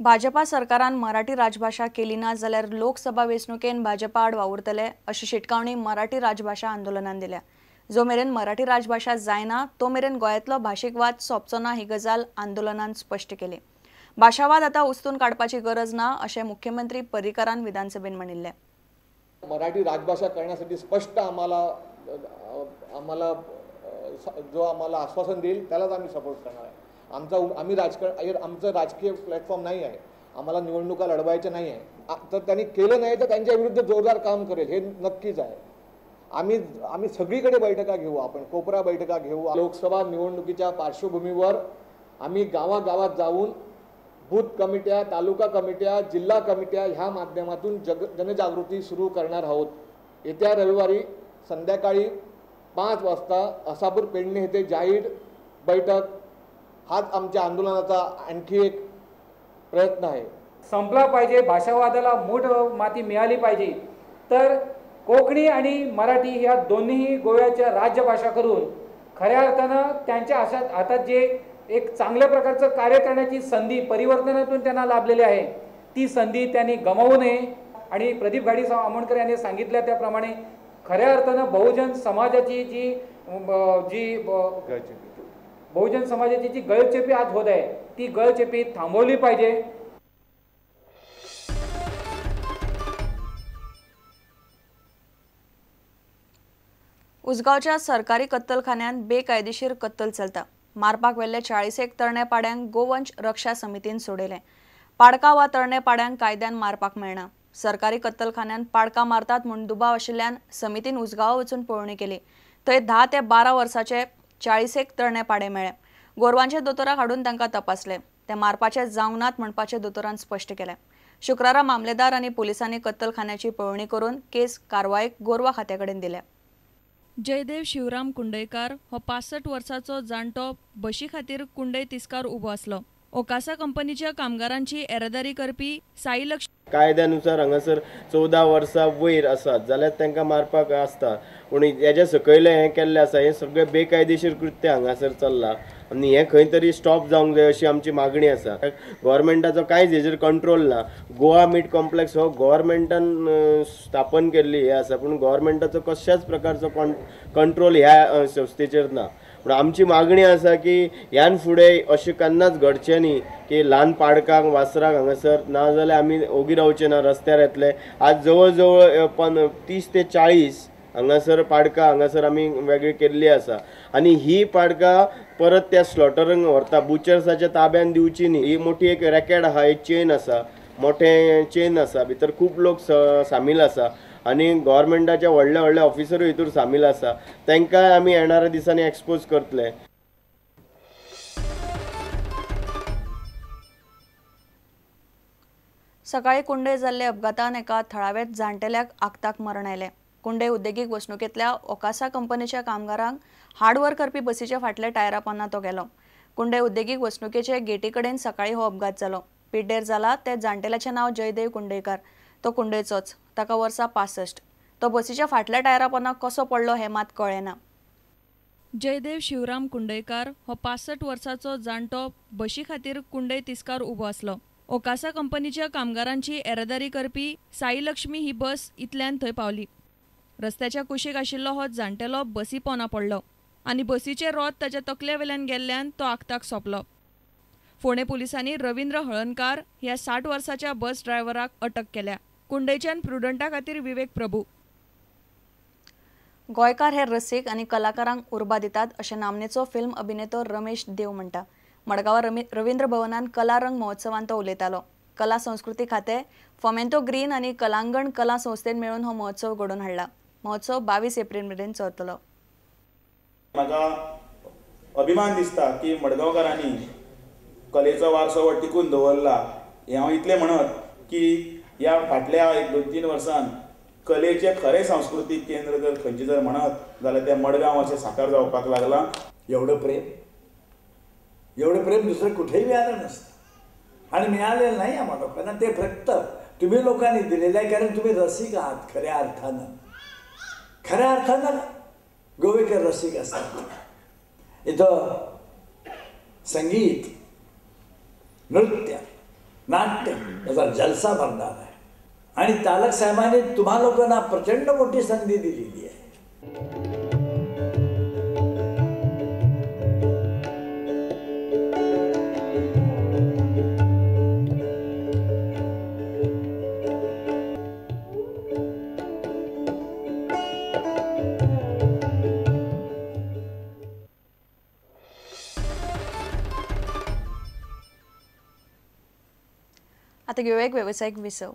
भाजपा सरकारान मराठी राजभाशा केली ना जाल्यार लोकसभा वेंचणुकेन भाजपा आड वावुरतले अशी शिटकावणी मराठी राजभाशा आंदोलनान दिल्या। जो मेरेन मराठी राजभाशा जायना तो मेरेन गोंयांतलो भाशीक वाद सोंपचो ना ही गजाल आंदोलनान स्पश्ट केली। भाशावाद आतां उस्तून काडपाची गरज ना अशें मुख्यमंत्री पर्रीकरान विधानसभेन म्हणिल्लें। मराठी राजभाषा करण्यासाठी स्पष्ट आम्हाला आम्हाला जो आम्हाला आश्वासन देईल त्यालाच आम्ही सपोर्ट करणार आहे। आमचा आम्ही राजकारण आमचं राजकीय प्लॅटफॉर्म नाही आहे, आम्हाला निवडणुका लढवायच्या नाही आहे। तर त्यांनी केलं नाही तर त्यांच्या विरुद्ध जोरदार काम करेल हे नक्कीच आहे। आम्ही आम्ही सगळीकडे बैठका घेऊ, आपण कोपरा बैठका घेऊ। लोकसभा निवडणुकीच्या पार्श्वभूमीवर आम्ही गावागावात जाऊन बूथ कमिट्या, तालुका कमिट्या, जिल्हा कमिट्या ह्या माध्यमातून जनजागृती सुरू करणार आहोत। येत्या रविवारी संध्याकाळी 5 वाजता असापूर पेडणे येथे जाहीर बैठक हाच आमच्या आंदोलनाचा आणखी एक प्रयत्न आहे। संपला पाहिजे, भाषावादाला मूठ माती मिळाली पाहिजे। तर कोकणी आणि मराठी ह्या दोन्हीही गोव्याच्या राज्यभाषा करून खऱ्या अर्थानं त्यांच्या हातात जे एक चांगल्या प्रकारचं कार्य करण्याची संधी परिवर्तनातून त्यांना लाभलेली आहे ती संधी त्यांनी गमावू नये। आणि प्रदीप घाडी आमोणकर यांनी सांगितलं त्याप्रमाणे खऱ्या अर्थानं बहुजन समाजाची जी जी बहुजन समाजाची जी गळचेपी आज होत आहे ती गळचेपी थांबवली पाहिजे। उसगांवच्या सरकारी कत्तलखान्यांत बेकायदेशीर कत्तल चलता। मारपाक वेल्ले 40 तरणे पाड्यांक गोवंश रक्षा समितीन सोडयले। पाडका वा तरणे पाड्यांक कायद्यान मारपाक मेळना। सरकारी कत्तलखान्यांत पाडका मारतात म्हूण दुबाव आशिल्ल्यान समितीन उसगांवा वचून पळोवणी केली। थंय 10 ते 12 वर्साचे 40 तरणे पाडे मेळ्ळे। गोरवांचे दोतोराक हाडून तांकां तपासले। ते मारपाचे जावंक नात म्हणपाचें दोतोरान स्पश्ट केलें। शुक्रारा मामलेदार आनी पुलिसांनी कत्तलखान्याची पळोवणी करून केस कारवायेक गोरवा खात्या कडेन दिल्या। जयदेव शिवराम कुंडयकार हो 65 वर्साचो जाणटो बशी खातीर कुंडय तिस्कार उबो आसलो। ओकासा कंपनीच्या कामगारांची येरादारी करपी साई लक्ष्मी कायद्यानुसार हांगासर 14 वर्सां वयर आसात जाल्यार तांकां मारपाक आसता, पूण हेज्या सकयलें हें केल्लें आसा हें सगळें बेकायदेशीर कृत्य हांगासर चल्लां आनी हें खंय तरी स्टॉप जावंक जाय अशी आमची मागणी आसा। गव्हर्मेंटाचो कांयच हेजेर कंट्रोल ना। गोवा मीट कॉम्प्लेक्स हो गव्हर्मेंटान स्थापन केल्ली हें आसा, पूण गव्हर्मेंटाचो कसल्याच प्रकारचो कंट्रोल ह्या संस्थेचेर ना। पूण आमची मागणी आसा की ह्यान फुडें अशें केन्नाच घडचें न्ही की ल्हान पाडकांक वासरांक हांगासर ना जाल्यार आमी ओगी रावचे ना, रस्त्यार येतले। आज जवळ जवळ 30 ते 40 हांगासर पाडकां हांगासर आमी वेगळी केल्ली आसा आनी ही पाडकां परत त्या स्लॉटरांक व्हरता, बुचर्साच्या ताब्यान दिवची न्ही। ही मोठी एक रॅकेट आहा, एक चेन आसा, मोठें चेन आसा, भितर खूब लोक सामील आसा आनी गव्हर्मेंटाचे व्हडले व्हडले ऑफिसरूय हितूर सामील आसा। तांकां आमी येणाऱ्या दिसांनी एक्सपोज करतले। सकाळी कुंडय जाल्ले अपघातान एका थळाव्यात जाणटेल्याक आक्ताक मरण आयलें। कुंडय उद्देगीक वसणुकेंतल्या ओकासा कंपनीच्या कामगारांक हार्डवर्क करपी बसीच्या फाटल्या टायरा पोंदा तो गेलो। कुंडय उद्देगीक वसणुकेचे गेटी कडेन सकाळी हो अपघात जालो। पिड्डेर जाला ते जाणटेल्याचें नांव जयदेव कुंडयकार, तो कुंडयचोच, ताका वर्सां 65। तो बसीच्या फाटल्या टायरा पोंदा कसो पडलो हें मात कळ्ळें ना। जयदेव शिवराम कुंडयकार हो 65 वर्साचो जाणटो बशी खातीर कुंडय तिस्कार उबो आसलो। ओकासा कंपनीच्या कामगारांची येरादारी करपी साई लक्ष्मी ही बस इतल्यान थंय पावली। रस्त्याच्या कुशीक आशिल्लो हो जाणटेलो बसी पोंदा पडलो आनी बसीचें रोद ताच्या तकले वेल्यान गेल्ल्यान तो आक्ताक सोंपलो। फोंडें पुलिसांनी रवींद्र हळणकार ह्या 60 वर्साच्या बस ड्रायव्हराक अटक केल्या। कुंडयच्यान प्रुडंटा खातीर विवेक प्रभू। गोंयकार हे रसीक आनी कलाकारांक उर्बा दितात अशें नामनेचो फिल्म अभिनेतो रमेश देव म्हणटा। मडगांवां रवींद्र भवनान कला रंग महोत्सवांत तो उलयतालो। कला संस्कृती खातें, फोमेंतो ग्रीन आनी कलांगण कला संस्थेन मेळून हो महोत्सव घडोवन हाडला। महोत्सव 22 एप्रिल मेरेन चलतलो। म्हाका अभिमान दिसता की मडगांवकारांनी कलेचो वारसो हो टिकून दवरला। हें हांव इतलें म्हणत की ह्या फाटल्या 1-2-3 वर्सान कलेचें खरें सांस्कृतीक केंद्र जर खंयचें जर म्हणत जाल्यार तें मडगांव अशें साकार जावपाक लागलां। एवढं प्रेम, एवढं प्रेम दुसरं कुठेही मिळालं नसतं आणि मिळालेलं नाही आम्हा लोकांना। ते फक्त तुम्ही लोकांनी दिलेलं आहे, कारण तुम्ही रसिक आहात। खऱ्या अर्थानं, खऱ्या अर्थानं गोवेकर रसिक असतात। इथं संगीत, नृत्य, नाट्य त्याचा जलसा भरणार आहे. आणि तालक साहेबांनी तुम्हा लोकांना प्रचंड मोठी संधी दिलेली आहे. आता घेऊया एक वेवसायीक विसव.